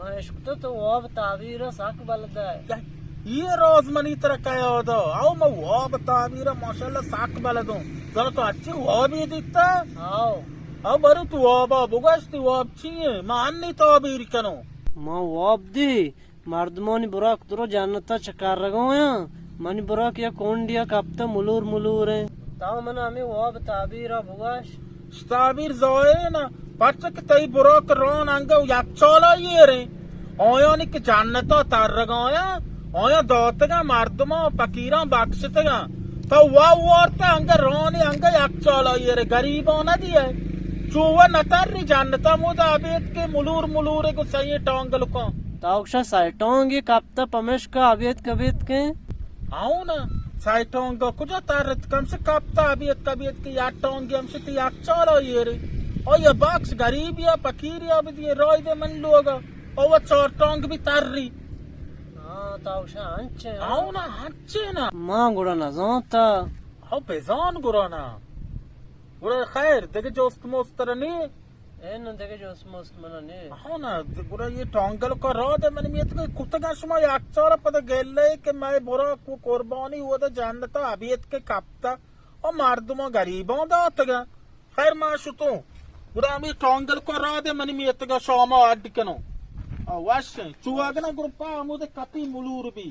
من اشکتو تو واب تعبیر سک بلد ئے۔ اے راز منی ترا کئے یاد آ؟ او من واب تعبیر ماشاءاللہ سک بلدوں۔ زاناں تو ہرچی وابی دیتا؟ آؤ۔ او برو تو وابا بگوش، تئی واب چی ایں؟ من انی تعبیر کنوں۔ من واب دی مردمانی براک درو جنتا چکرگا آیاں، منی براک یک کونڈیا کپتہ ملور ملور ایں۔ تو منا ہمے واب تعبیرا بگوش۔ تعبیر ظاہر ایں نا، پرچا کہ تئی براک ران انگہ یکچالا ایر ایں۔ آیانی کہ جنتا ترگا آیاں، آیاں داتگاں مردماں، پکیراں بکشتگاں۔ تو وا وارتہ انگہ رانی انگہ یکچالا ایر ایں، گریباں نہ دیئے۔ چو وا نتری جنتا مودا ابیتکے ملور ملورے گو سئیں ٹانگلکاں۔ تو گوشاں سئیں ٹانگے کپتہ پمیشکا ابیتک ابیتکیں۔ آؤ نا، سئیں ٹانگا کجا ترت؟ کمش کپتہ ابیتک ابیتکے یک ٹانگے ہمشی تئی یکچالا ایرے۔ او یا بکش گریبیا پکیریا بدیئے، راہی دے منی لوگا۔ او چار ٹانگ بی تری۔ ہاں، تو گوشاں انچیں، ہاں؟ آؤ نا، انچیں نا۔ ما گڑا نزانتا۔ ہو بزان گڑا نا۔ گڑا خیر، دگہ جست مست ترا نی؟ اے نہ دگہ جست مست منا نی۔ ہاں نا، گڑا اے ٹانگلکا راہ دے منی میتگا کتگاں شما یکچالا، پدا گلہ کہ مئے براک و قربانی اودا جنتا ابیتکے کپتہ و مردماں گریباں داتگاں۔ خیر ما شتوں۔ گڑا ہمے ٹانگلکا راہ دے منی میتگا شاما اڈ کنوں۔ آ وش ایں۔ چو اگنا گروپا ہمودے کپی ملور بی۔